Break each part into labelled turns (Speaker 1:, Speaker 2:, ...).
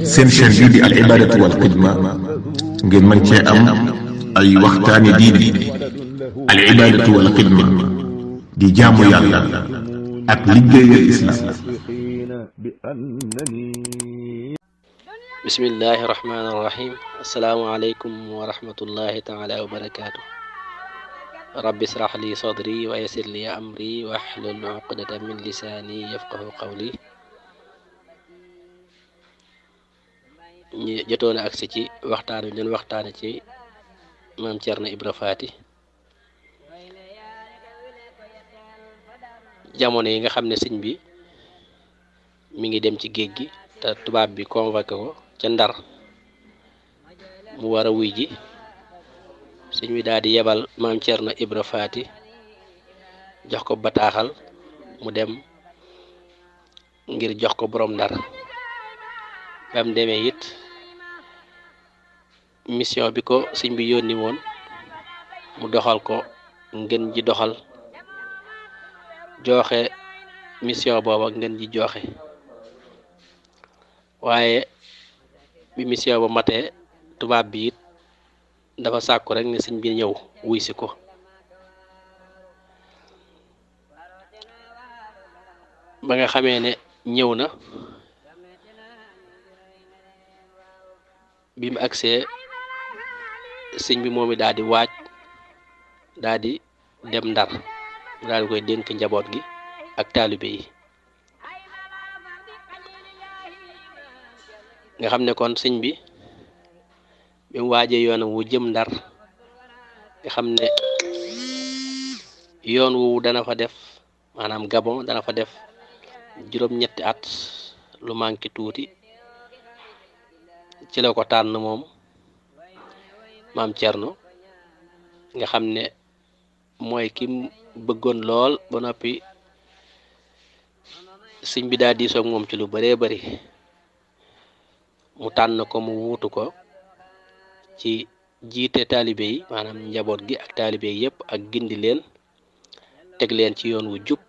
Speaker 1: seen chaîne bii di al ibadatu wal xidma ngeen mën cee am ay waxtaani diine al ibadatu wal xidma di jaamu yàlla ak liggéeyal islam.
Speaker 2: bismillahi rahmaani rahim. asalaamaaleykum wa rahmatullahi taala wa barakaatu. rabbi israh li sadri wa yassir li amri wahlul uqdatan min lisaani yafqahu qawli. ñu jotoon a agsi ci waxtaan wi leen waxtaane ci maam Cerno Ibra Faati, jamono yi nga xam ne sëñ bi mi ngi dem ci géej gi te tubaab bi convoqué ko ca Ndar mu war a wuy ji. sëñ bi daal di yebal maam Cerno Ibra Faati jox ko bataaxal mu dem ngir jox ko borom Ndar. bam demee it mission bi ko sëñ bi yónni woon mu doxal ko ngeen ji doxal joxe mission booba ngeen ji joxe, waaye bi mission ba matee tubaab bi it dafa sàkku rek ne sëñ bi ñëw wuy si ko. ba nga xamee ne ñëw na, bi mu agsee sëñ bi moom it daal di waaj daal di dem Ndar, mu daal di koy dénk njaboot gi ak taalibe yi. nga xam ne kon sëñ bi bi mu waajee yoonam wu jëm Ndar, nga xam ne yoon wu dana fa def maanaam Gabon dana fa def juróom-ñetti at lu manqué tuuti, ci la ko tànn moom maam Cerno, nga xam ne mooy ki bëggoon lool ba noppi sëñ bi daal diisoog moom ci lu bëree bëri. mu tànn ko mu wuutu ko ci jiite taalibe yi maanaam njaboot gi ak taalibe yi yëpp, ak gindi leen teg leen ci yoon wu jub,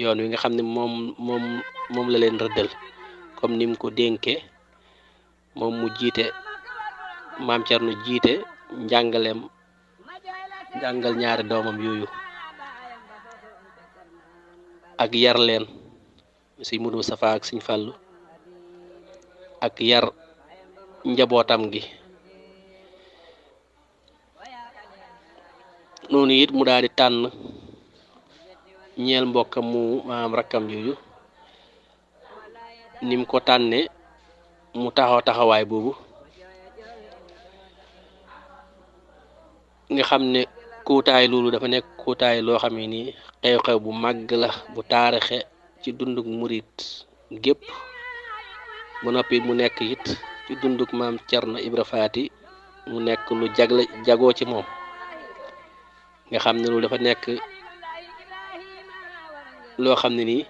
Speaker 2: yoon wi nga xam ne moom la leen rëddal comme ni mu ko dénkee. moom mu jiite maam Cerno jiite jàngal ñaari doomam yooyu ak yar leen, si Mudu Safa ak Sëñ Fallu, ak yar njabootam gi. noonu it mu daal di tànn ñeel mbokkam mu maam rakkam yooyu ni mu ko tànnee mu taxawaay boobu, nga xam ne kuutaay loolu dafa nekk kuutaay loo xam ne nii xew-xew bu màgg la bu taarixe ci dunduk murit gépp. ba noppi mu nekk it ci dunduk maam Cerno Ibra Faati mu nekk lu jagoo ci moom, nga xam ne loolu dafa nekk loo xam ne nii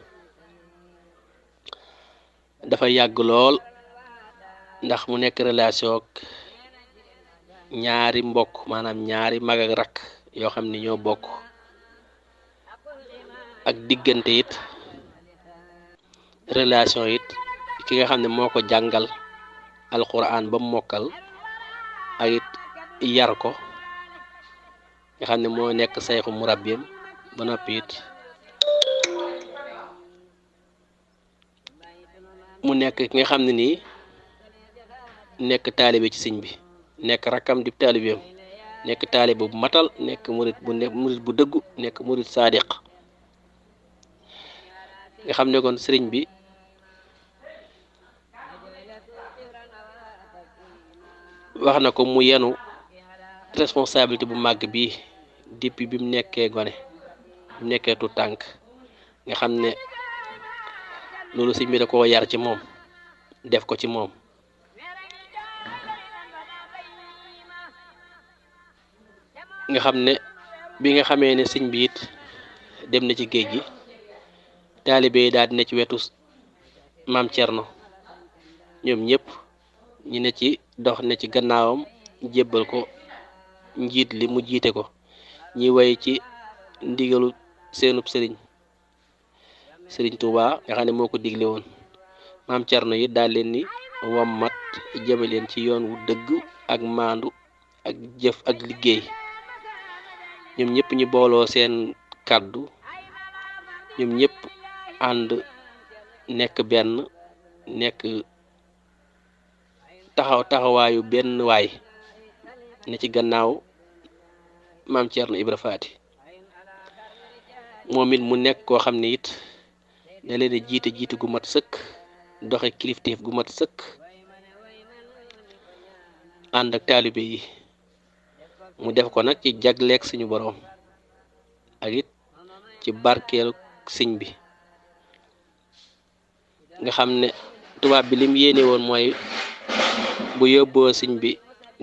Speaker 2: dafa yàgg lool, ndax mu nekk relation ak ñaari mbokk maanaam ñaari mag ak rakk yoo xam ne ñoo bokk, ak diggante it relation it ki nga xam ne moo ko jàngal alquran ba mu mokkal ak it yar ko, nga xam ne moo nekk sayxu murabbiyam ba noppi it mu nekk ki nga xam ne nii nekk taalibe ci sëñ bi, nekk rakkam di taalibeem, nekk taalibe bu matal, nekk murit bu dëggu, nekk murit saadiq. nga xam ne kon sëriñ bi wax na ko mu yenu responsabilité bu màgg bi depuis bi mu nekkee gone, bi mu nekkee tu tànk, nga xam ne loolu sëñ bi da koo yar ci moom, def ko ci moom. nga xam ne bi nga xamee ne sëñ bi it dem na ci géej gi, taalibe yi daal di ne ci wetu maam Cerno, ñoom ñëpp ñi ne ci dox ne ci gannaawam jébbal ko njiit li mu jiite ko, ñi way ci ndigalu seenub sëriñ Tuuba nga xam ne moo ko digle woon. maam Cerno it daal leen ni wammat jëme leen ci yoon wu dëgg ak maandu ak jëf ak liggéey. ñoom ñëpp ñu booloo seen kàddu, ñoom ñëpp ànd nekk benn, nekk taxawaayu benn waay ne ci gannaaw maam Thierno Ibra Faty. moom it mu nekk koo xam ne it da leen a jiite gu mat sëkk, doxe kilifteef gu mat sëkk, ànd ak taalibe yi. mu def ko nag ci jagleeg suñu boroom ak it ci barkeelu sëñ bi, nga xam ne tubaab bi lim yéene woon mooy bu yóbboo sëñ bi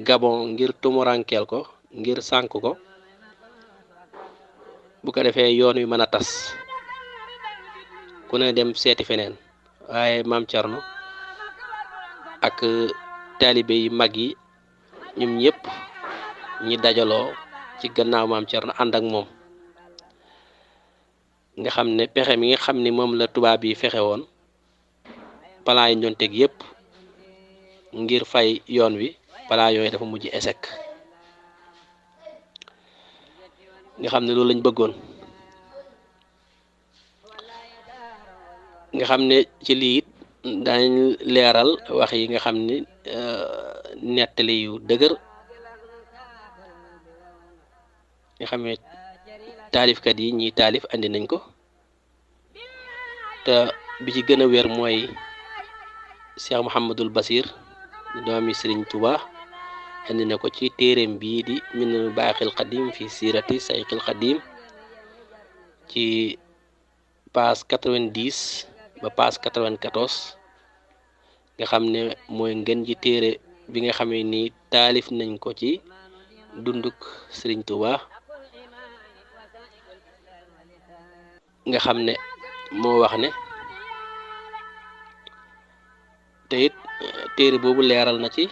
Speaker 2: Gabon ngir tumurankeel ko, ngir sànk ko, bu ko defee yoon wi mën a tas, ku ne dem seeti feneen. waaye maam Thierno ak taalibe yi mag yi ñoom ñëpp ñi dajaloo ci gannaaw maam Thierno ànd ak moom, nga xam ne pexe mi nga xam ni moom la tubaab yi fexe woon, plan yi doon teg yëpp ngir fay yoon wi, plan yooyu dafa mujj échec. nga xam ne loolu lañ bëggoon. nga xam ne ci lii it daañ leeral wax yi nga xam ni nettali yu dëgër nga xam ne taalifkat yi ñiy taalif andi nañ ko, te bi ci gën a wér mooy Cheikh Mouhamadul Basir doomi Sëriñ Tuuba andi na ko ci téereem bii di Minanul Baaxil Xadim fi siirati Sayxil Xadim ci page 90 ba page 94, nga xam ne mooy ngën ji téere bi nga xamee ni taalif nañ ko ci dunduk Sëriñ Tuuba, nga xam ne moo wax ne te it téere boobu leeral na ci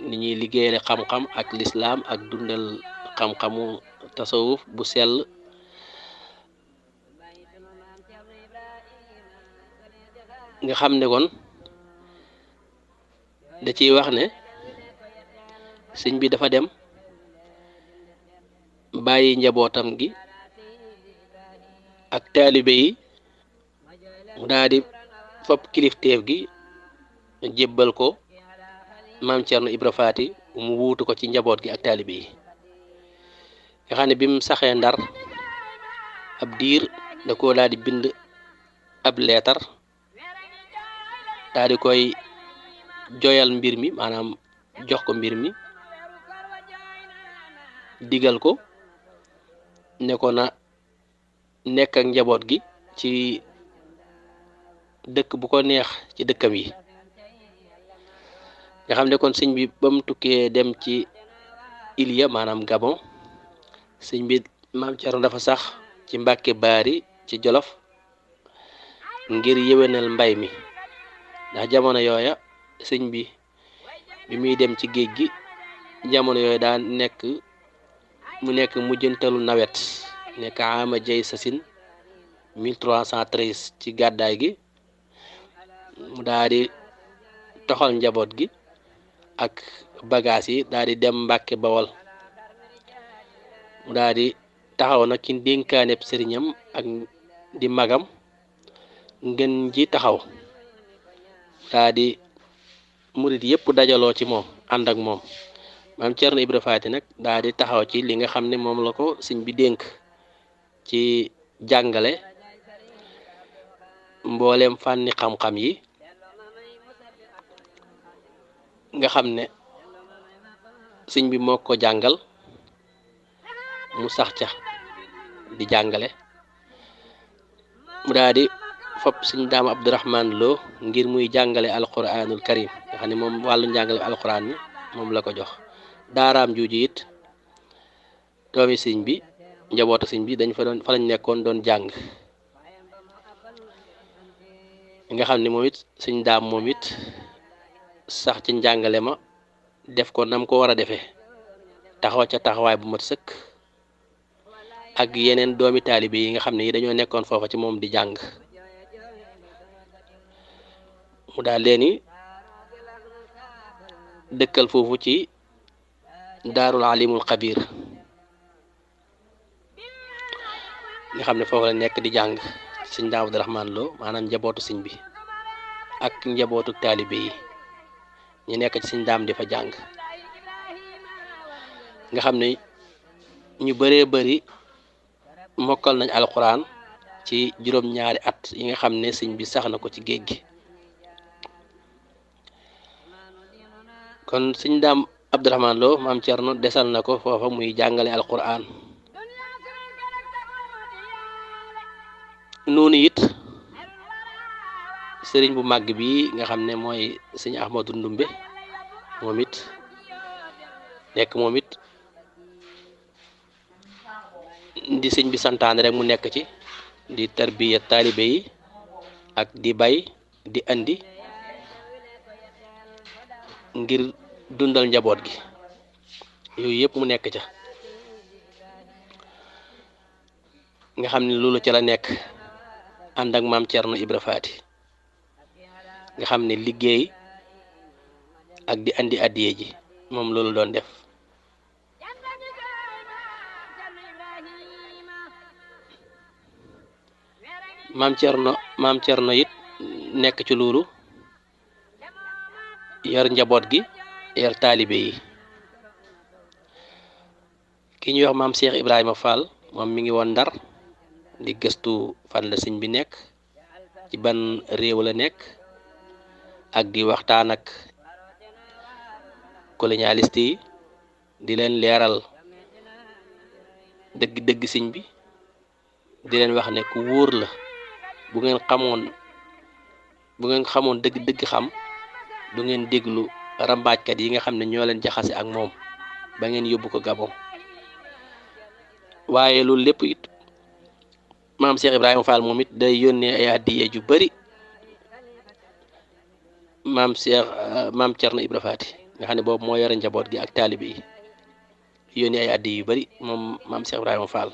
Speaker 2: ni ñuy liggéeyale xam-xam ak lislaam ak dundal xam-xamu tasawuf bu sell. nga xam ne kon da ciy wax ne sëñ bi dafa dem bàyyi njabootam gi ak taalibe yi, mu daal di fop kilifteef gi jébbal ko maam Thierno Ibra Faty mu wuutu ko ci njaboot gi ak taalibe yi. nga xam ne bi mu saxee Ndar ab diir da ko daal di bind ab leetar, daal di koy joyal mbir mi, maanaam jox ko mbir mi, digal ko ne ko na nekk ak njaboot gi ci dëkk bu ko neex ci dëkkam yi. nga xam ne kon sëñ bi ba mu tukkee dem ci Iliya maanaam Gabon, sëñ bi maam Thierno dafa sax ci Mbàkke Baari ci Jolof ngir yéwénal mbay mi, ndax jamono yooya sëñ bi muy dem ci géej gi, jamono yooyu daa nekk mujjantalu nawet, nekk ama jay sasin 1313 ci gàddaay gi. mu daal di toxal njaboot gi ak bagaas yi daal di dem Mbàkke Bawol. mu daal di taxaw nag ci dénkaaneb sëriñam ak di magam ngeen ji taxaw, daal di murit yëpp dajaloo ci moom ànd ak moom. maam Thierno Ibra Faty nag daal di taxaw ci li nga xam ne moom la ko sëñ bi dénk ci jàngale mbooleem fànni xam-xam yi, nga xam ne sëñ bi moo ko jàngal, mu sax ca di jàngale. mu daal di fop sëñ Daam Abdourahman Lo ngir muy jàngale alquranul karim, nga xam ne moom wàllu njàngale alquran mi moom la ko jox. daaraam juuju it doomi sëñ bi, njabootu sëñ bi fa lañ nekkoon doon jàng. nga xam ne moom it sëñ Daam moom it sax ci njàngale ma, def ko nam ko war a defee, taxaw ca taxawaay bu mat sëkk, ak yeneen doomi taalibe yi nga xam ne yi dañoo nekkoon foofa ci moom di jàng. mu daal leeni dëkkal foofu ci daarul alimul xabir nga xam ne foofu la nekk di jàng sëñ Daam Abdourahmane Lo maanaam njabootu sëñ bi ak njabootu taalibe yi ñu nekk ci sëñ daam di fa jàng nga xam ne ñu bëree bëri mokkal nañ alquran ci juróom-ñaari at yi nga xam ne sëñ bi sax na ko ci géej gi kon sëñ Daam Abdourahmane Lo maam Cerno desal na ko foofa muy jàngale alquran noonu it sëriñ bu màgg bi nga xam ne mooy sëñ Ahmadu Ndumbe moom it nekk moom it di sëñ bi santaane rek mu nekk ci di tarbiya taalibe yi ak di bay di andi ngir dundal njaboot gi yooyu yëpp mu nekk ca nga xam ne loolu ca la nekk ànd ak maam Cerno Ibra Faati nga xam ne liggéey ak di andi addiye ji moom loolu doon def maam Cerno it nekk ci loolu yor njaboot gi yor taalibe yi ki ñuy wax maam Cheikh Ibrahima Fall moom mi ngi woon Ndar di gëstu fan la sëñ bi nekk ci ban réew la nekk ak di waxtaan ak colonialiste yi di leen leeral dëgg-dëgg sëñ bi di leen wax ne ku wóor la bu ngeen xamoon dëgg-dëgg xam du ngeen déglu rambaajkat yi nga xam ne ñoo leen jaxase ak moom ba ngeen yóbbu ko Gabon waaye loolu lépp it maam Cheikh Ibrahima Fall moom it day yónnee ay addiye ju bari maam Cerno Ibra Faati nga xam ne boobu moo yore njaboot gi ak taalibe yi yónnee ay addiye yu bari moom maam Cheikh Ibrahima Fall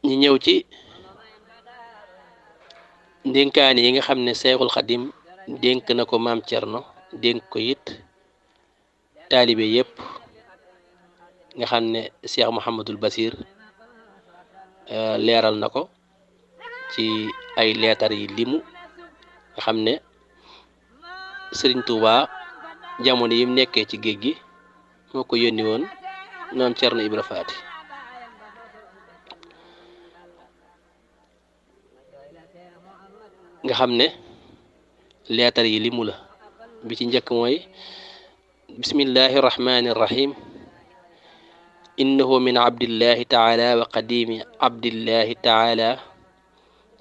Speaker 2: ñi ñëw ci ndénkaani yi nga xam ne Seexul Xadim dénk na ko maam Cerno dénk ko it taalibe yépp nga xam ne Cheikh Mouhamadul Basir leeral na ko ci ay leetar yi limu nga xam ne Sëriñ Tuuba jamono yim nekkee ci géej gi moo ko yónni woon maam Cerno Ibra Faati nga xam ne leetar yi limu la bi ci njëkk mooy bismillahi rahmani rahim innahu min abdillahi taala wa qadimi abdillahi taala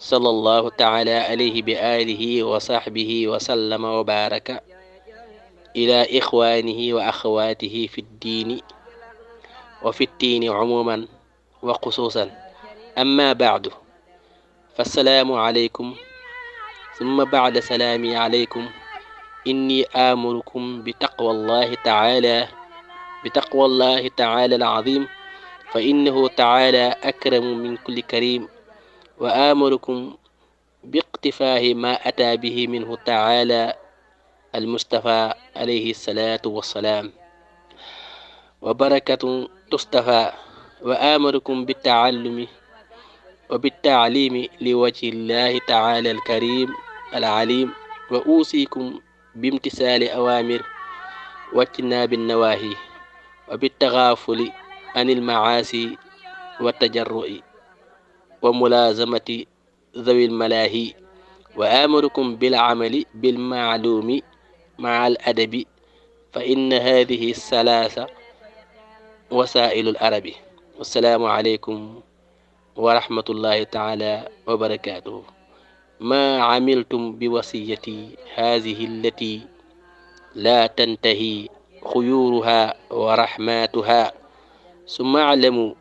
Speaker 2: sallallahu taala alayhi bi alihi wa sahbihi wa sallama wa baraka ila ixwanihi wa axawatihi fi ddiini wa fi ddiini umuman wa xusuusan amma baadu fassalaamu alaykum ثم بعد سلامي عليكم إني آمركم بتقوى الله تعالى العظيم فإنه تعالى أكرم من كل كريم وآمركم باقتفاء ما أتى به منه تعالى المصطفى عليه الصلاة والسلام وبركة تصطفى وآمركم بالتعلم وبالتعليم لوجه الله تعالى الكريم العليم وأوصيكم بامتثال أوامر واجتناب النواهي وبالتغافل عن المعاصي والتجرؤ وملازمة ذوي الملاهي وآمركم بالعمل بالمعلوم مع الأدب فإن هذه الثلاثة وسائل العرب والسلام عليكم ورحمة الله تعالى وبركاته ما عملتم بوصيتي هذه التي لا تنتهي خيورها ورحماتها ثم اعلموا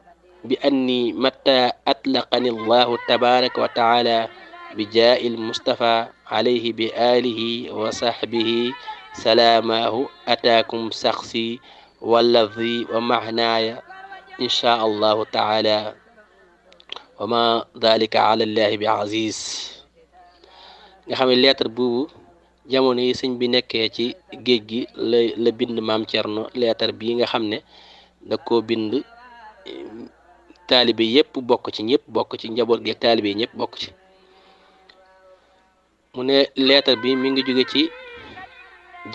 Speaker 2: بأني متى أطلقني الله تبارك وتعالى بجاء المصطفى عليه بآله وصحبه سلاماه أتاكم شخصي واللفظي ومعناي إن شاء الله تعالى wa ma dalika ala llahi bi aziz nga xam ne lettre boobu jamono yi sëñ bi nekkee ci géej gi la bind maam Cerno lettre bii nga xam ne da koo bind taalibe yépp bokk ci, ñëpp bokk ci, njaboot gi ak taalibe yi ñëpp bokk ci. mu ne lettre bi mi ngi jóge ci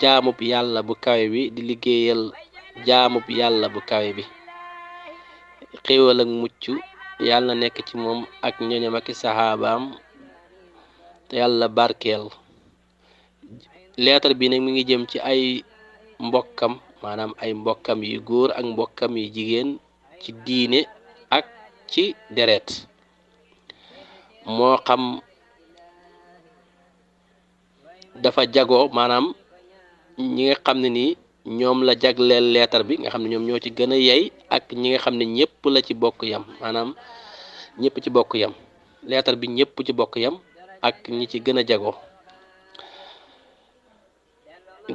Speaker 2: jaamub yàlla bu kawe bi di liggéeyal jaamub yàlla bu kawe bi, xéewal ak mucc yàlla na nekk ci moom ak ñoñam ak saxaabaam te yàlla barkeel. lettre bi nag mi ngi jëm ci ay mbokkam, maanaam ay mbokkam yu góor ak mbokkam yu jigéen ci diine ak ci deret, moo xam dafa jagoo maanaam ñi nga xam ne nii ñoom la jagleel lettre bi nga xam ne ñoom ñoo ci gën a yey ak ñi nga xam ne ñëpp la ci bokk yam, maanaam ñëpp ci bokk yam, lettre bi ñëpp ci bokk yam ak ñi ci gën a jagoo.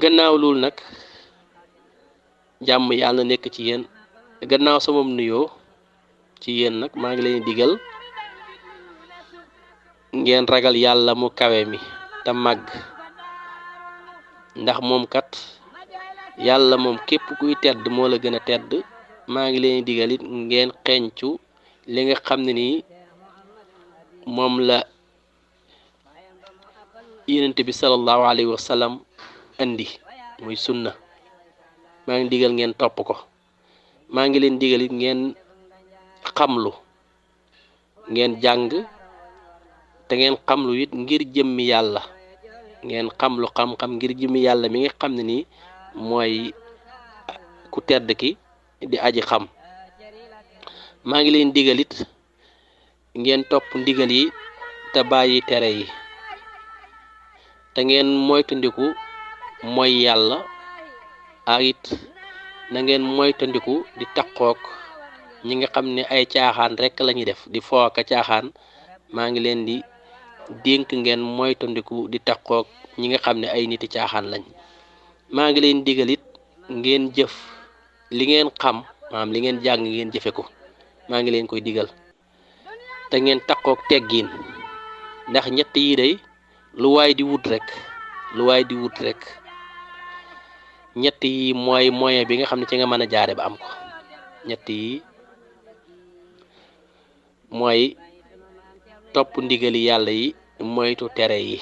Speaker 2: gannaaw loolu nag jàmm yàlla nekk ci yéen. gannaaw sama nuyoo ci yéen nag maa ngi leen digal ngeen ragal yàlla mu kawe mi te màgg, ndax moom kat yàlla moom képp kuy tedd moo la gën a tedd. maa ngi leen digal it ngeen xencu li nga xam ne nii moom la yonent bi sallallahu alayhi wa sallam andi muy sunna. maa ngi digal ngeen topp ko. maa ngi leen digal it ngeen xamlu, ngeen jàng te ngeen xamlu it ngir jëmmi yàlla, ngeen xamlu xam-xam ngir jëmmi yàlla mi nga xam ne nii mooy ku tedd ki di aji xam. maa ngi leen digal it ngeen topp ndigal yi te bàyyi tere yi, te ngeen moytandiku mooy yàlla, ak it na ngeen moytandiku di takkook ñi nga xam ne ay caaxaan rekk lañuy def, di fooka caaxaan. maa ngi leen di dénk ngeen moytandiku di takkook ñi nga xam ne ay niti caaxaan lañ. maa ngi leen digal it ngeen jëf li ngeen xam, maanaam li ngeen jàng ngeen jëfe ko. maa ngi leen koy digal te ngeen takkook teggiin, ndax ñett yi day lu waay di wut rek ñett yi mooy moyen bi nga xam ne ci nga mën a jaare ba am ko. ñett yi mooy topp ndigali yàlla yi, moytu tere yi,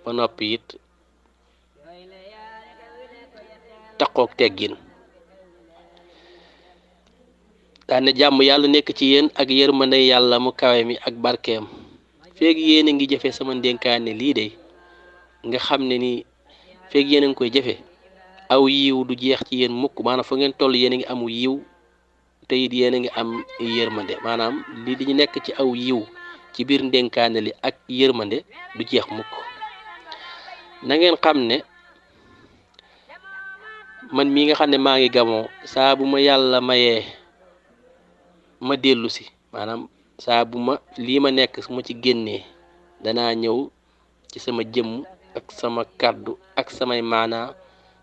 Speaker 2: ba noppi it takkook teggin. daane jàmm yàlla nekk ci yéen ak yërmande yàlla mu kawe mi ak barkeem. feeg yéen a ngi jëfe sama ndénkaane lii de nga xam ne ni feeg yéen a ngi koy jëfe aw yiw du jeex ci yéen mukk. maanaam fa ngeen toll yéen a ngi amu yiw te it yéen a ngi am yërmande. maanaam li di nekk ci aw yiw ci biir ndénkaane li ak yërmande du jeex mukk. na ngeen xam ne man mii nga xam ne maa ngi gamoo, saa bu ma yàlla mayee ma dellu si, maanaam saa bu ma lii ma nekk su ma ci génnee danaa ñëw ci sama jëmm ak sama kàddu ak samay maanaa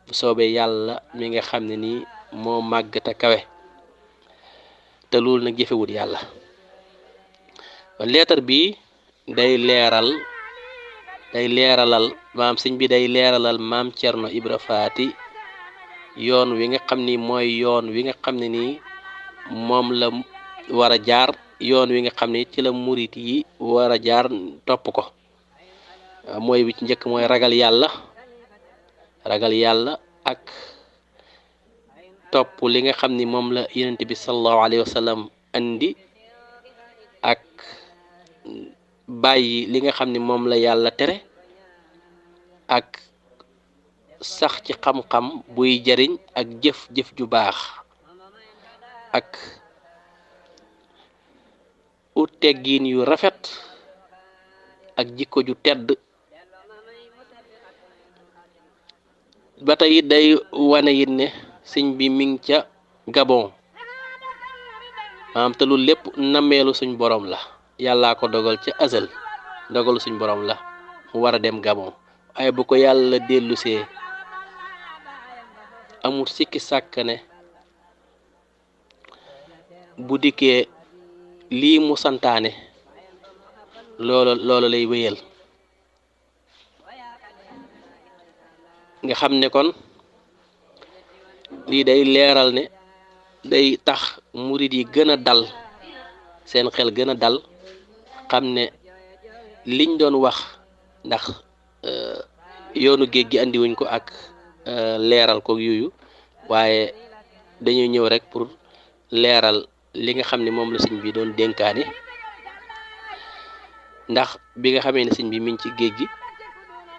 Speaker 2: bu soobee yàlla mi nga xam ne nii moo màgg te kawe, te loolu nag jëfewut yàlla. leetar bi day leeralal maam sëñ bi day leeralal maam Cerno Ibra Faati yoon wi nga xam ni mooy yoon wi nga xam ne nii moom la war a jaar, yoon wi nga xam ne ci la murit yi war a jaar topp ko. mooy bi ci njëkk mooy ragal yàlla ak topp li nga xam ni moom la yonent bi sallallahu alayhi wa sallam andi, ak bàyyi li nga xam ni moom la yàlla tere, ak sax ci xam-xam buy jariñ ak jëf ju baax, ak ut teggiin yu rafet ak jikko ju tedd. ba tey it day wane it ne sëñ bi mi ngi ca Gabon, maanaam te lu lépp nameelu suñ borom la, yàllaa ko dogal ca azal, dogalu suñ borom la mu war a dem Gabon. waaye bu ko yàlla dellusee amul sikki sàkk ne bu dikkee lii mu santaane loolu lay wéyal nga xam ne kon lii day leeral ne day tax murid yi gën a dal seen xel gën a dal xam ne liñ doon wax ndax yoonu géej gi andi wuñ ko ak leeral ko yuyu waaye dañuy ñëw rek pour leeral li nga xam ne moom la sëñ bi doon dénkaane ndax bi nga xamee ne sëñ bi mi ngi ci géej gi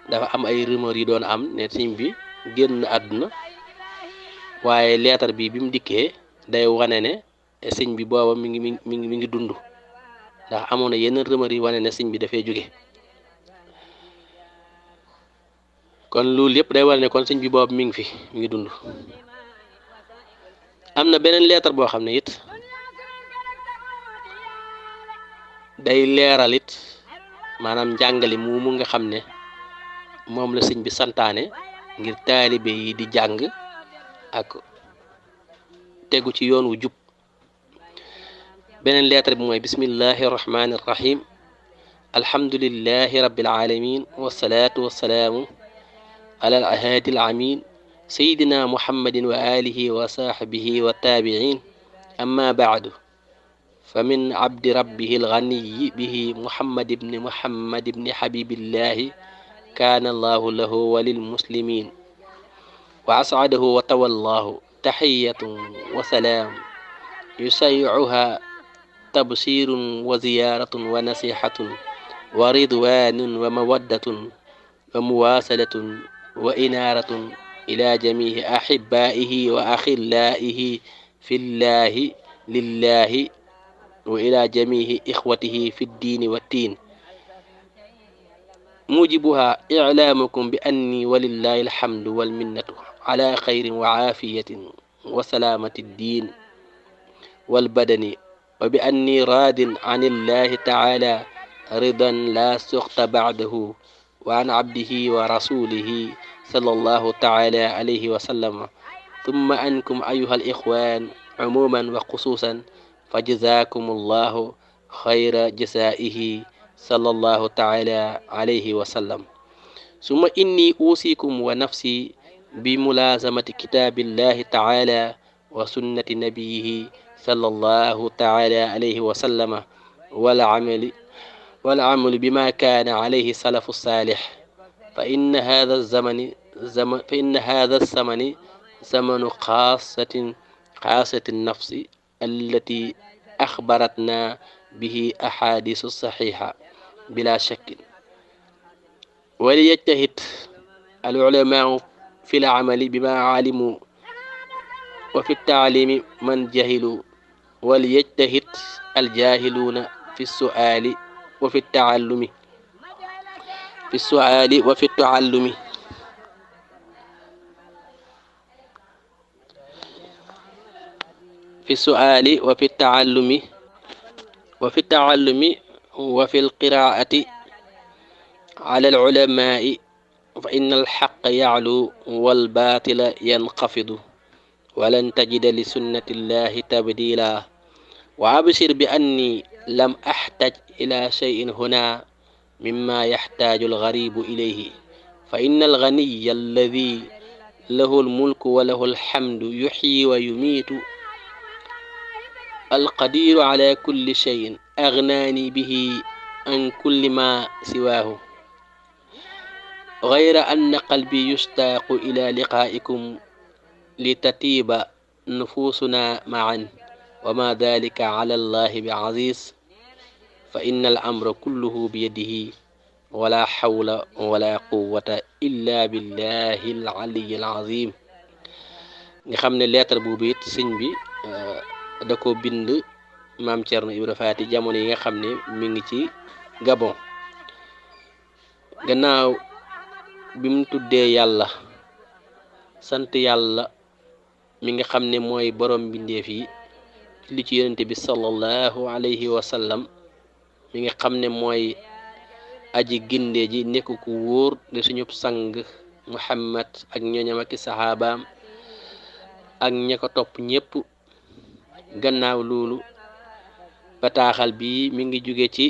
Speaker 2: dafa am ay rumeur yi doon am ne sëñ bi génn àdduna waaye leetar bi mu dikkee day wane ne sëñ bi booba mi ngi dund ndax amoon na yenn rumeur yi wane ne sëñ bi dafay jóge kon loolu yëpp day wane ne kon sëñ bi booba mi ngi dund am na beneen leetar boo xam ne it day leeral it maanaam njàngale mu nga xam ne moom la sëñ bi santaane ngir taalibe yi di jàng ak tegu ci yoon wu jub beneen leetar bi mooy bismillahi irrahmani irrahim alhamdulillahi rabbil alamin wasalaatu wasalaamu ala al ahadi al amin sayidina muhammadin wa alihi wa sahbihi wa tabiin amma baadu فمن عبد ربه الغني به محمد بن حبيب الله كان الله له وللمسلمين وأسعده وتولاه تحية وسلام يسيعها تبشير وزيارة ونصيحة ورضوان ومودة ومواصلة وإنارة إلى جميع أحبائه وأخلائه في الله لله وإلى جميع إخوته في الدين والدين موجبها إعلامكم بأني ولله الحمد والمنة على خير وعافية وسلامة الدين والبدن وبأني راد عن الله تعالى رضا لا سخط بعده وعن عبده ورسوله صلى الله تعالى عليه وسلم ثم أنكم أيها الإخوان عموما وخصوصا فجزاكم الله خير جزائه صلى الله تعالى عليه وسلم ثم إني أوصيكم ونفسي بملازمة كتاب الله تعالى وسنة نبيه صلى الله تعالى عليه وسلم والعمل بما كان عليه السلف الصالح فإن هذا الزمن زمن خاصة النفس التي أخبرتنا به أحاديث الصحيحة بلا شك وليجتهد العلماء في العمل بما علموا وفي التعليم من جهلوا وليجتهد الجاهلون في السؤال وفي التعلم وفي القراءة على العلماء فإن الحق يعلو والباطل ينخفض ولن تجد لسنة الله تبديلا وأبشر بأني لم أحتج إلى شيء هنا مما يحتاج الغريب إليه فإن الغني الذي له الملك وله الحمد يحيي ويميت القدير على كل شيء أغناني به عن كل ما سواه غير أن قلبي يشتاق إلى لقائكم لتطيب نفوسنا معا وما ذلك على الله بعزيز فإن الأمر كله بيده ولا حول ولا قوة إلا بالله العلي العظيم nga xam ne lettre boobu it sëñ bi da ko bind maam Thierno Ibra Faty jamono yi nga xam ne mi ngi ci Gabon gannaaw bi mu tuddee yàlla sant yàlla mi nga xam ne mooy borom mbindeef yi li ci yonente bi sallallahu alayhi wa sallam mi nga xam ne mooy aji ginde ji nekk ku wóor de suñu sang Muhammad ak ñooñam ak saxaabaam ak ña ko topp ñépp gannaaw loolu bataaxal bi mi ngi jóge ci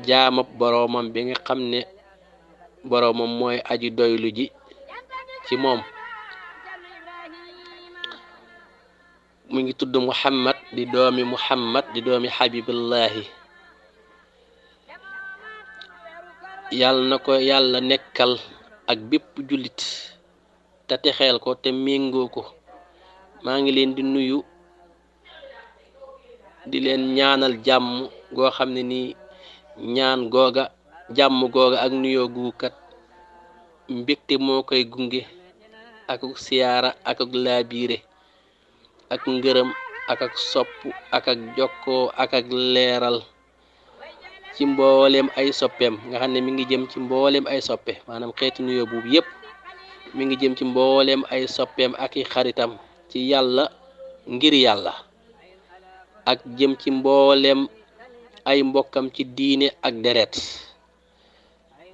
Speaker 2: jaamab boroomam bi nga xam ne boroomam mooy aji doylu ji ci moom mi ngi tudd Muhammad di doomi Habibullahi yàlla na ko yàlla nekkal ak bépp jullit te texeel ko te méngoo ko maa ngi leen di nuyu di leen ñaanal jàmm goo xam ne nii ñaan googa jàmm googa ak nuyoo gu kat mbégte moo koy gunge ak siyaara ak laabiire ak ngërëm ak sopp ak jokkoo ak leeral ci mbooleem ay soppeem nga xam ne mi ngi jëm ci mbooleem ay soppe maanaam xeeti nuyoo buubu yépp mi ngi jëm ci mbooleem ay soppeem ak i xaritam ci yàlla ngir yàlla ak jëm ci mbooleem ay mbokkam ci diine ak deret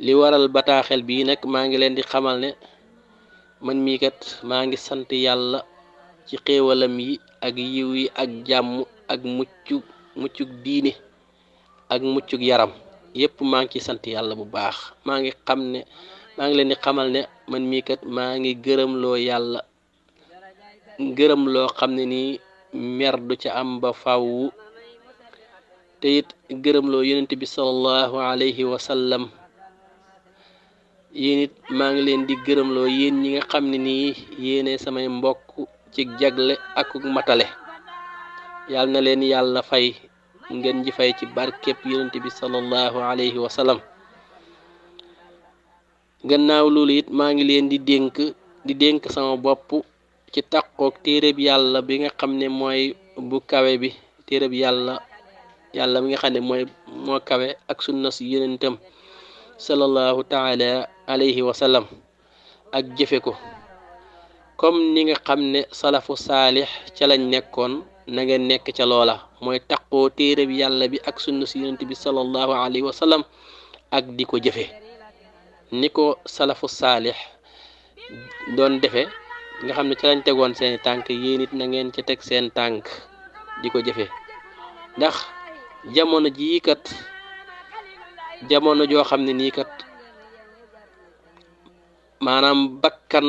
Speaker 2: li waral bataaxel bii nag maa ngi leen di xamal ne man mii kat maa ngi sant yàlla ci xéewalam yi ak yiw yi ak jàmm ak muccug diine ak muccug yaram yépp maa ngi ci sant yàlla bu baax maa ngi leen di xamal ne man mii kat maa ngi gërëmloo yàlla gërëm loo xam ne nii mer du ca am ba fawwu te it gërëmloo yonent bi sallallahu alayhi wa sallam yéen it maa ngi leen di gërëmloo yéen ñi nga xam ne nii yéene samay mbokk ci jagle ak matale yàlla na leen yàlla fay ngeen ji fay ci barkeb yonent bi sallallahu alayhi wa sallam gannaaw loolu it maa ngi leen di dénk sama bopp ci taqoog téereb yàlla bi nga xam ne mooy bu kawe bi téereb yàlla mi nga xam ne moo kawe ak sunna si yonentam sallallahu taala alayhi wa sallam ak jëfe ko comme ni nga xam ne salafu saalix ca lañ nekkoon na ngeen nekk ca loola mooy taqoo téereb yàlla bi ak sunna si yonent bi sallallahu alayhi wa sallam ak di ko jëfe ni ko salafu saalix doon defe nga xam ne ca lañ tegoon seeni tànk yéen it na ngeen ca teg seen tànk di ko jëfe ndax jamono jii kat jamono joo xam ne nii kat maanaam bakkan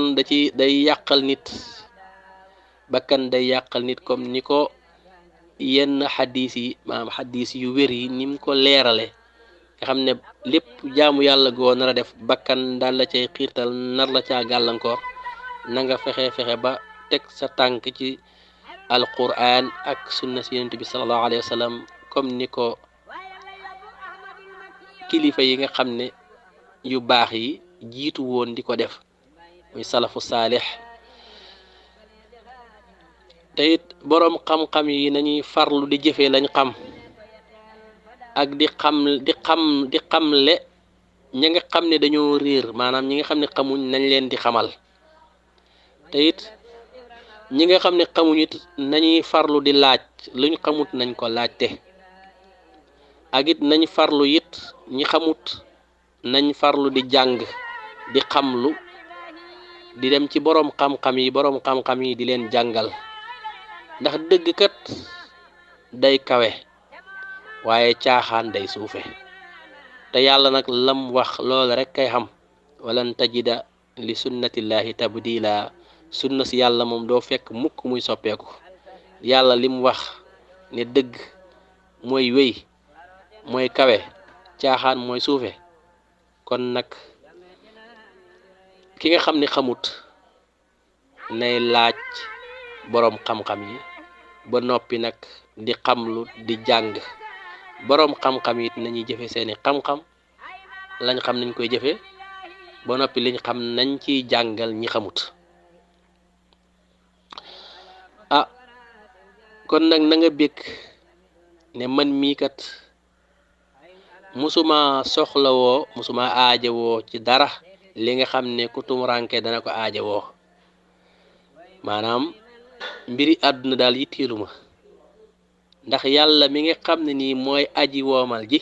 Speaker 2: day yàqal nit comme ni ko yenn xadis yi maanaam xadis yu wér yi ni mu ko leerale nga xam ne lépp jaamu yàlla goo nar a def bakkan daal la cay xiirtal nar la caa gàllankoor na nga fexe ba teg sa tànk ci alquran ak sunna si yonent bi sallallahu alayhi wa sallam comme ni ko kilifa yi nga xam ne yu baax yi jiitu woon di ko def muy salafu saalix te it boroom xam-xam yi nañuy farlu di jëfee lañ xam ak di xamle ñi nga xam ne dañoo réer maanaam ñi nga xam ne xamuñ nañ leen di xamal te it ñi nga xam ne xamuñ it nañuy farlu di laaj luñ xamut nañ ko laajte ak it nañ farlu it ñi xamut nañ farlu di jàng di xamlu di dem ci boroom xam-xam yi di leen jàngal ndax dëgg kat day kawe waaye caaxaan day suufe te yàlla nag lam wax loolu rek kay xam walan tajida li sunnatillahi tabdila sunna si yàlla moom doo fekk mukk muy soppeeku yàlla lim wax ne dëgg mooy wéy mooy kawe caaxaan mooy suufe kon nag ki nga xam ne xamut nay laaj boroom xam-xam yi ba noppi nag di xamlu di jàng boroom xam-xam it nañuy jëfe seeni xam-xam lañ xam nañ koy jëfe ba noppi liñ xam nañ ciy jàngal ñi xamut kon nag na nga bég ne man mii kat musuma soxlawoo musuma aajawoo ci dara li nga xam ne ku tumuranke dana ko aajawoo maanaam mbiri àdduna daal yitteeluma ndax yàlla mi nga xam ne nii mooy aji woomal ji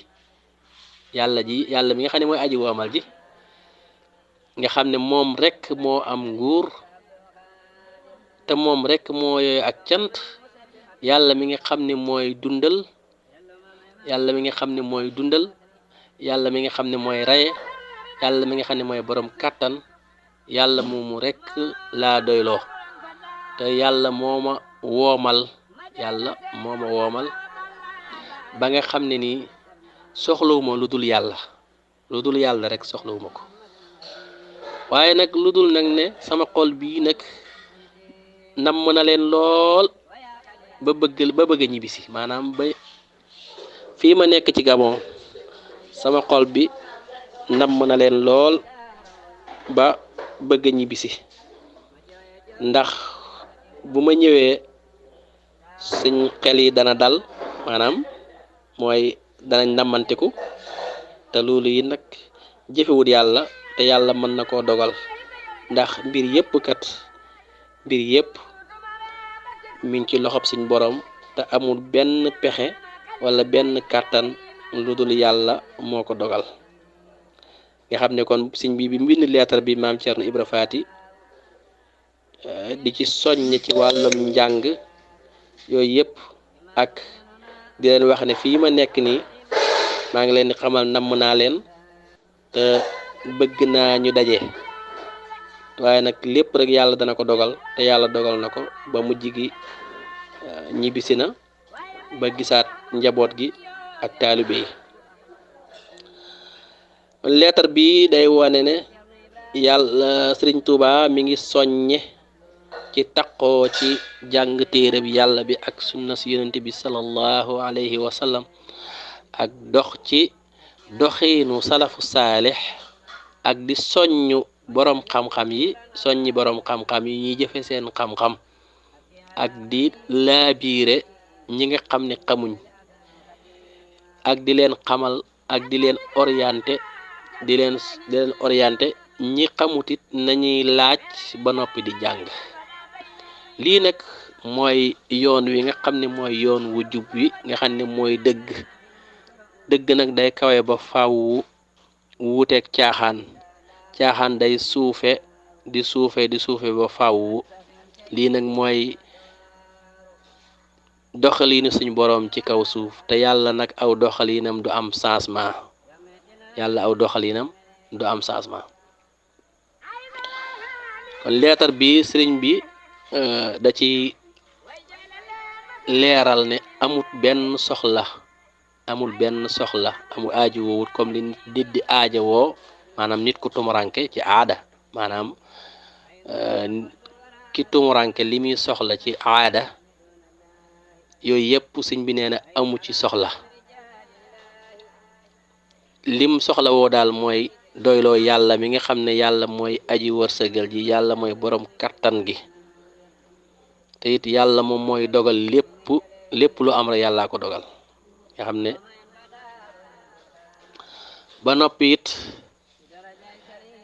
Speaker 2: yàlla mi nga xam ne mooy aji woomal ji nga xam ne moom rekk moo am nguur te moom rekk moo yooyu ak cant yàlla mi nga xam ne mooy dundal yàlla mi nga xam ne mooy dundal yàlla mi nga xam ne mooy reye yàlla mi nga xam ne mooy borom kàttan yàlla moomu rekk laa doyloo te yàlla mooma woomal ba nga xam ne nii soxlawuma lu dul yàlla rekk soxlawuma ko waaye nag lu dul nag ne sama xol bii nag namm na leen lool ba bëgg a ñibbisi maanaam ba fii ma nekk ci Gabon sama xol bi namm na leen lool ba bëgg a ñibbisi ndax bu ma ñëwee suñ xel yi dana dal maanaam mooy danañ nammanteku te loolu yi nag jëfewut yàlla te yàlla mën na koo dogal ndax mbir yépp mi ngi ci loxob suñ borom te amul benn pexe wala benn kàttan lu dul yàlla moo ko dogal nga xam ne kon sëñ bi mbind leetar bi maam Cerno Ibra Faati di ci soññ ci wàllum njàng yooyu yëpp ak di leen wax ne fii ma nekk nii maa ngi leen di xamal namm naa leen te bëgg naa ñu daje waaye nag lépp rek yàlla dana ko dogal te yàlla dogal na ko ba mujj gi ñibbisi na ba gisaat njaboot gi ak taalibe yi leetar bi day wane ne yàlla Sëriñ Tuuba mi ngi soññe ci taqoo ci jàng téere bi yàlla bi ak sunna si yonent bi sallallahu alayhi wa sallam ak dox ci doxiinu salafu saalix ak di soññu boroom xam-xam yi yi ñuy jëfe seen xam-xam ak di laabiire ñi nga xam ne xamuñ ak di leen xamal ak di leen orienté ñi xamutit nañuy laaj ba noppi di jàng lii nag mooy yoon wi nga xam ne mooy yoon wu jub wi nga xam ne mooy dëgg nag day kawe ba faaw wuuteeg caaxaan day suufe di suufe ba faaw lii nag mooy doxaliinu suñ boroom ci kaw suuf te yàlla nag aw doxaliinam du am changement kon leetar bi sëriñ bi da ci leeral ne amul benn soxla amul aajo woowut comme li nit di aajo woo maanaam nit ku tumuranke ci aada maanaam ki tumuranke li muy soxla ci aada yooyu yëpp sëñ bi nee na amu ci soxla lim soxla woo daal mooy doyloo yàlla mi nga xam ne yàlla mooy aji wërsëgal ji yàlla mooy borom kattan gi te it yàlla moom mooy dogal lépp lu am rek yàllaa ko dogal nga xam ne ba noppi it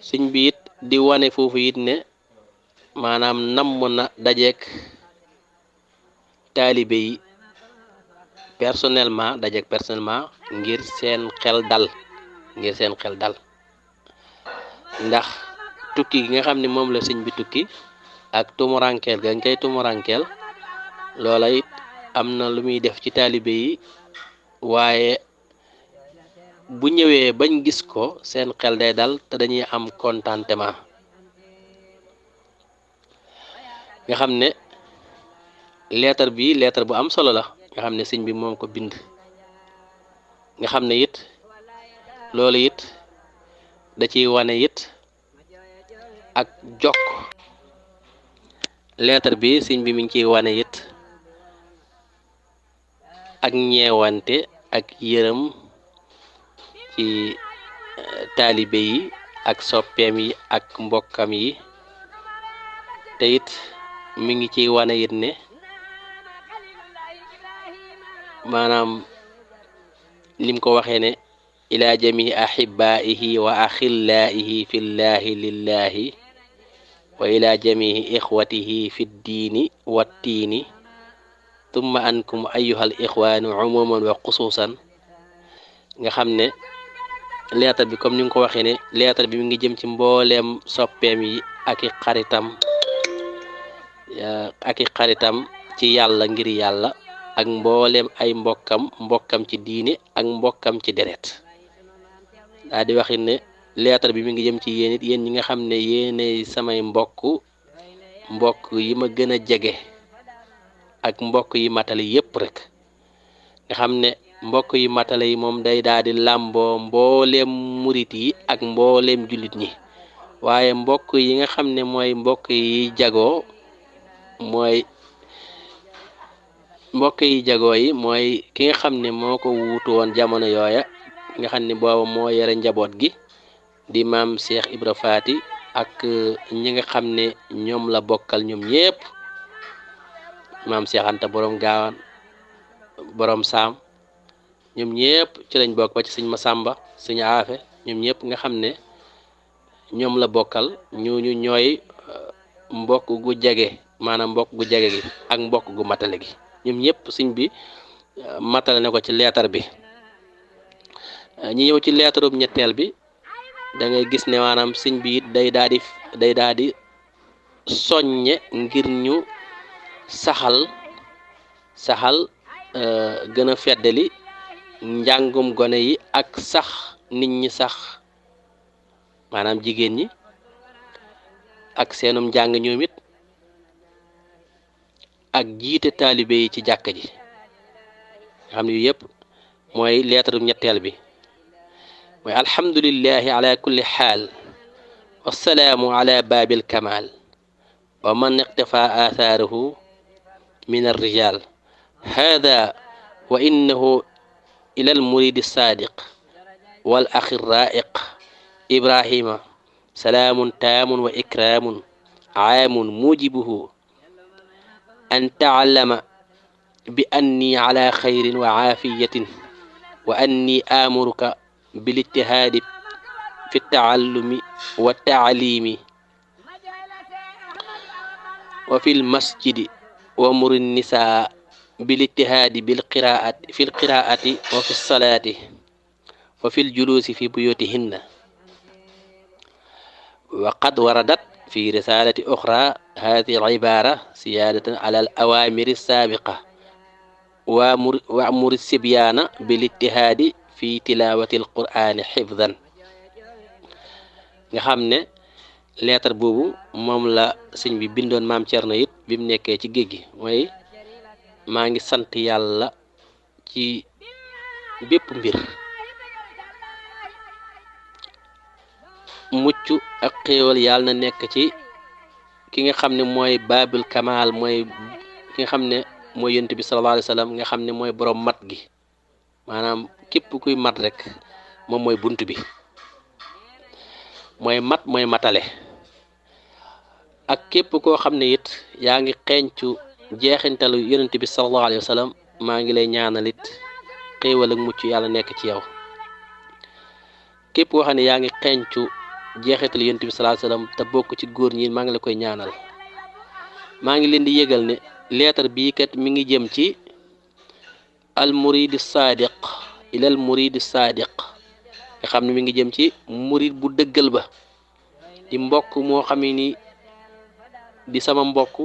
Speaker 2: sëñ bi it di wane foofu it ne maanaam namm na dajeek taalibe yi personnellement ngir seen xel dal ndax tukki gi nga xam ne moom la sëñ bi tukki ak tumurankeel ga nga koy tumurankeel loola it am na lu muy def ci taalibe yi waaye bu ñëwee bañ gis ko seen xel day dal te dañuy am contentement nga xam ne leetar bu am solo la nga xam ne sëñ bi moom ko bind nga xam ne it loolu it da ciy wane it ak jokk leetar bi sëñ bi mi ngi ciy wane it ak ñeewante ak yërëm ci taalibe yi ak soppeem yi ak mbokkam yi te it mi ngi ciy wane it ne maanaam lim ko waxee ne ila jamii ahibaihi wa axillaihi fillahi lillahi wa ila jamii ixwatihi fi ddiini wattiini tumma ankum ayyuhal ixwaanu umuman wa xusuusan nga xam ne leetar bi comme ni nga ko waxee ne leetar bi mi ngi jëm ci mbooleem soppeem yi ak i xaritam ci yàlla ngir yàlla ak mboolem ay mbokkam ci diine ak mbokkam ci deret daa di waxit ne lettre bi mi ngi jëm ci yéen it yéen ñi nga xam ne yéenay samay mbokk yi ma gën a jege ak mbokk yi matale yépp rek nga xam ne mbokk yi matale yi moom day daal di làmboo mbooleem murit yi ak mbooleem jullit ñi waaye mbokk yi nga xam ne mooy mbokk yi jagoo mooy ki nga xam ne moo ko wuutu woon jamono yooya nga xam ne booba moo yore njaboot gi di maam Cheikh Ibra Faati ak ñi nga xam ne ñoom la bokkal ñoom ñépp maam Cheikh Anta borom gaawaan borom saam ñoom ñépp ci lañ bokk ba ci sëñ Masamba sëñ Aafe ñoom ñépp nga xam ne ñoom la bokkal ñooñu ñooy mbokk gu jege maanaam mbokk gu jege gi ak mbokk gu matale gi ñoom ñépp sëñ bi matale na ko ci leetar bi ñi ñëw ci leetarum ñetteel bi da ngay gis ne maanaam sëñ bi it day daal di soññe ngir ñu saxal gën a feddali njàngum gone yi ak sax nit ñi sax maanaam jigéen ñi ak seenum njàng ñoom it ak jiite taalibe yi ci jàkka ji nga xam ne yu yëpp mooy leetarum ñetteel bi mooy alhamdulillahi ala kulli xaal wassalaamu ala baabil kamal wa man iqtafa athaaruhu min arrijal hada wa innahu ila almuridi sadiq wal axi raiq ibrahima salaamun taamun wa ikraamun aamun mujibuhu an taallama bi anni ala xayrin wa caafiyatin wa anni aamuruka bilittihaadi fi taallumi wa taalimi wa fi lmasjidi wa muri nisaa bilittihaadi fi lqiraati wa fi lsalaati wa fi ljuluusi fi buyutihinna wa qad waradat fi risalati oxra hadihi alcibaara siyaadatan ala alawaamiri saabiqa wa amuri sibyaana bilittihaadi fi tilaawati alqur'aani xifdan nga xam ne leetar boobu moom la sëñ bi bindoon maam Cerno it bi mu nekkee ci géej gi mooy maa ngi sant yàlla ci bépp mbir mucc ak xéewal yàlla na nekk ci ki nga xam ne mooy baabul kamal mooy ki nga xam ne mooy yonent bi sallallahu alayhi wa sallam nga xam ne mooy borom mat gi maanaam képp kuy mat rek moom mooy bunt bi mooy mat mooy matale ak képp koo xam ne it yaa ngi xeeñcu jeexintalu yonent bi sallallahu alayhi wa sallam maa ngi lay ñaanal it xéewal ak mucc yàlla nekk ci yow képp koo xam ne yaa ngi xeeñcu jeexintalu yonent bi sallallahu alayhi wa sallam te bokk ci góor ñi maa ngi la koy ñaanal maa ngi leen di yëgal ne leetar bii kat mi ngi jëm ci al muridi sadiq ilal muridi sadiq nga xam ne mi ngi jëm ci murid bu dëggal ba di mbokk moo xam ne ni di sama mbokk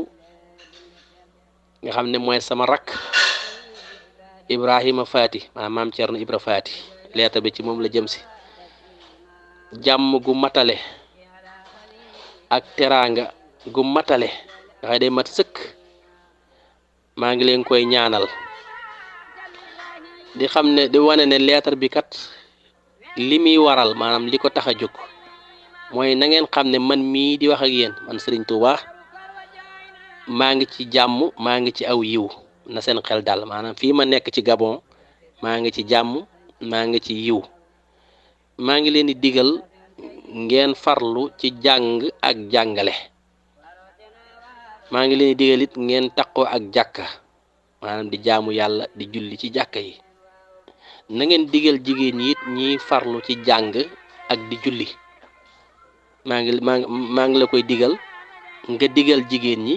Speaker 2: nga xam ne mooy sama rakk Ibrahima Faati maam Cerno Ibra Faati leetar bi ci moom la jëm si jàmm gu matale ak teraanga gu matale nga xam day mat sëkk maa ngi leen koy ñaanal di xam ne di wane ne leetar bi kat li muy waral maanaam li ko tax a jóg mooy na ngeen xam ne man mii di wax ak yéen man Serigne Touba maa ngi ci jàmm maa ngi ci aw yiw na seen xel dal maanaam fii ma nekk ci Gabon maa ngi ci jàmm maa ngi ci yiw maa ngi leen di digal ngeen farlu ci jàng ak jàngale maa ngi leen di digal it ngeen taqoo ak jàkka maanaam di jaamu yàlla di julli ci jàkka yi na ngeen digal jigéen ñi it ñiy farlu ci jàng ak di julli maa ngi la koy digal nga digal jigéen ñi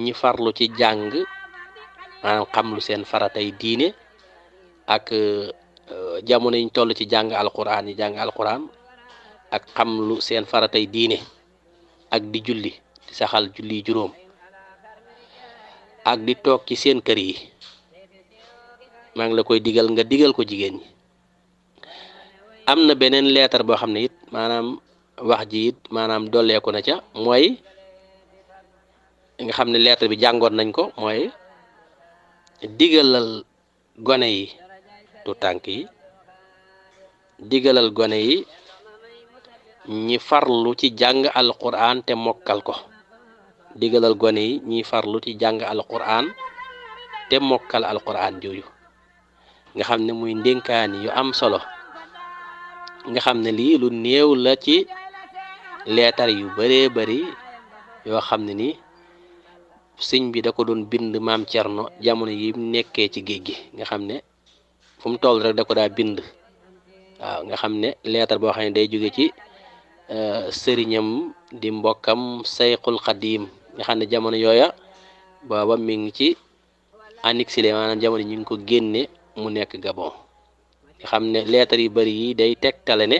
Speaker 2: ñi farlu ci jàng maanaam xam lu seen faratay diine ak jamono yiñ toll ci jàng alquran ak xam lu seen faratay diine ak di julli di saxal julli juróom ak di toog ci seen kër yi maa ngi la koy digal nga digal ko jigéen ñi. am na beneen leetar boo xam ne it maanaam wax ji it maanaam dolleeku na ca mooy nga xam ne leetar bi jàngoon nañ ko mooy digalal gone yi tu tànk yi digalal gone yi ñi farlu ci jàng alquran te mokkal ko digalal gone yi ñi farlu ci jàng alquran te mokkal alquran jooju nga xam ne muy ndénkaani yu am solo nga xam ne lii lu néew la ci leetar yu baree bari yoo xam ne ni sëñ bi da ko doon bind maam Cerno jamono yi nekkee ci géej gi nga xam ne fu mu toll rek da ko daa bind waaw nga xam ne leetar boo xam ne day jóge ci sëriñam di mbokkam Sayxul Xadiim nga xam ne jamono yooya booba mi ngi ci annexilé maanaam jamono ñu ngi ko génne mu nekk Gabon nga xam ne leetar yu bari yi day tegtale ne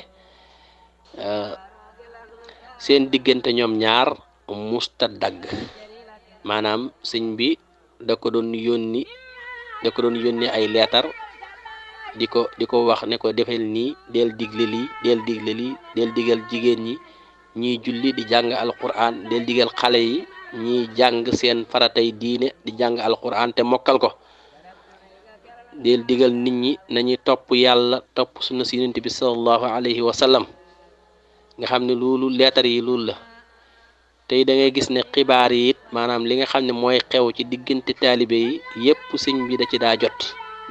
Speaker 2: seen diggante ñoom ñaar musta dagg maanaam sëñ bi da ko doon yónni ay leetar di ko wax ne ko defel nii del digle lii del digle lii del digal jigéen ñi ñiy julli di jàng alquran del digal xale yi ñiy jàng seen faratay diine di jàng alquran te mokkal ko del digal nit ñi nañuy topp yàlla topp sunna si yonent bi sallallahu alayhi wa sallam nga xam ne loolu leetar yi loolu la tey da ngay gis ne xibaar yi it maanaam li nga xam ne mooy xew ci diggante taalibe yi yépp sëñ bi da ci daa jot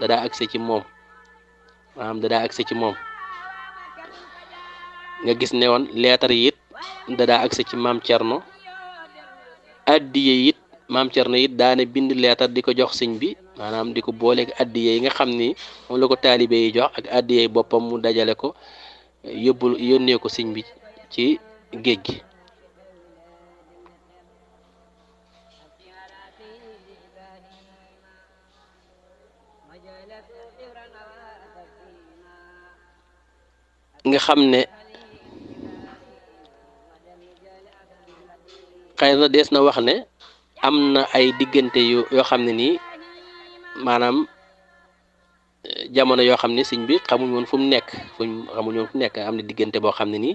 Speaker 2: da daa agsi ci moom maanaam da daa agsi ci moom nga gis ne woon leetar yi it da daa agsi ci maam Cerno addiye it maam Cerno it daane bind leetar di ko jox sëñ bi maanaam di ko booleeg addiye yi nga xam ni moom la ko taalibe yi jox ak addiye yi boppam mu dajale ko yónnee ko sëñ bi ci géej gi nga xam ne xëy na dees na wax ne am na ay diggante yoo xam ne nii maanaam jamono yoo xam ne sëñ bi xamuñ woon fu mu nekk am na diggante boo xam ne nii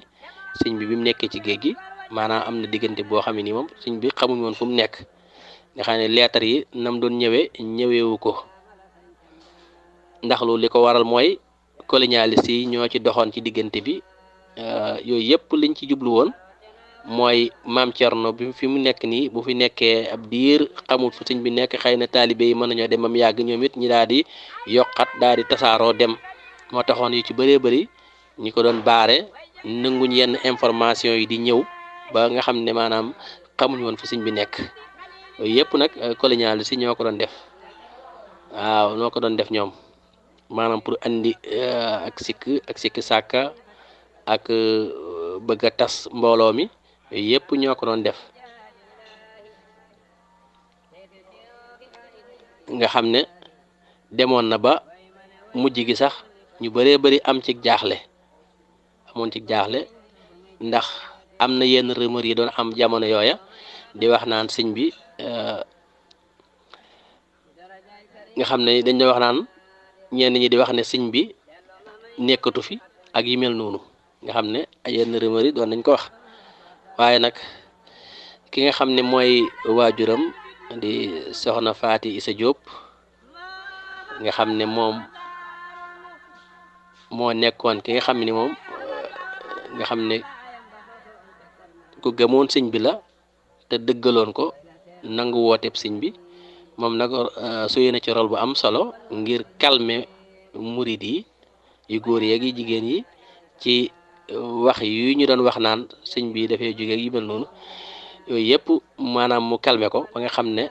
Speaker 2: sëñ bi mu nekkee ci géej gi maanaam am na diggante boo xam ne nii moom sëñ bi xamuñ woon fu mu nekk nga xam ne leetar yi nam doon ñëweewu ko ndax loolu li ko waral mooy colonialiste yi ñoo ci doxoon ci diggante bi yooyu yëpp liñ ci jublu woon mooy maam Cerno bi fi mu nekk nii bu fi nekkee ab diir xamul fu sëñ bi nekk xëy na taalibe yi mën nañoo dem am yàgg ñoom it ñi daal di yokkat daal di tasaaroo dem moo taxoon yu ci bëree bëri ñi ko doon baare nanguñ yenn information yi di ñëw ba nga xam ne maanaam xamuñ woon fu sëñ bi nekk yooyu yëpp nag colonialiste yi ñoo ko doon def waaw ñoo ko doon def ñoom maanaam pour andi ak sikk sàkka ak bëgg a tas mbooloo mi yooyu yëpp ñoo ko doon def nga xam ne demoon na ba mujj gi sax ñu bëree bëri amoon ci jaaxle ndax am na yenn rumeur yi doon am jamono yooya di wax naan sëñ bi nga xam ne dañ doon wax naan ñenn ñi di wax ne sëñ bi nekkatu fi ak yu mel noonu nga xam ne ay yenn rumeur yi doon nañ ko wax waaye nag ki nga xam ne mooy waajuram di soxna Faati Isa Diop nga xam ne moom moo nekkoon ki nga xam ne moom nga xam ne ku gëmoon sëñ bi la te dëggaloon ko nangu wooteeb sëñ bi moom nag suyee na ci rôle bu am solo ngir calmer murid yi yu góor yeeg yi jigéen yi ci wax yu ñu doon wax naan sëñ bi dafay jóge yu mel noonu yooyu yëpp maanaam mu calmer ko ba nga xam ne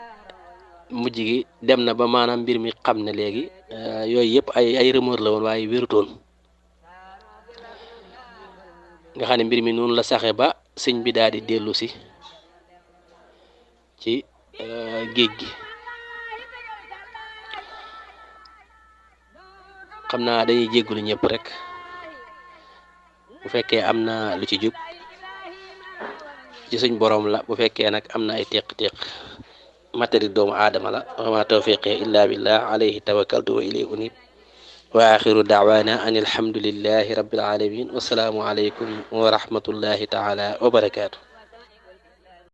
Speaker 2: mujj gi dem na ba maanaam mbir mi xam ne léegi yooyu yëpp ay rumeur la woon waaye wérutoon nga xam ne mbir mi noonu la saxe ba sëñ bi daal di dellu si ci géej gi xam naa dañuy jéggulu ñëpp rek bu fekkee am na lu ci jub ci suñ borom la bu fekkee nag am na ay téq-téq matari doomu aadama la wa ma tawfiqi illa billah alayhi tawakkaltu wa ilayhi unib wa axiru daawana an alhamdulillahi rabbil alamin wasalaamu alaykum wa rahmatullahi taala wa barakaatu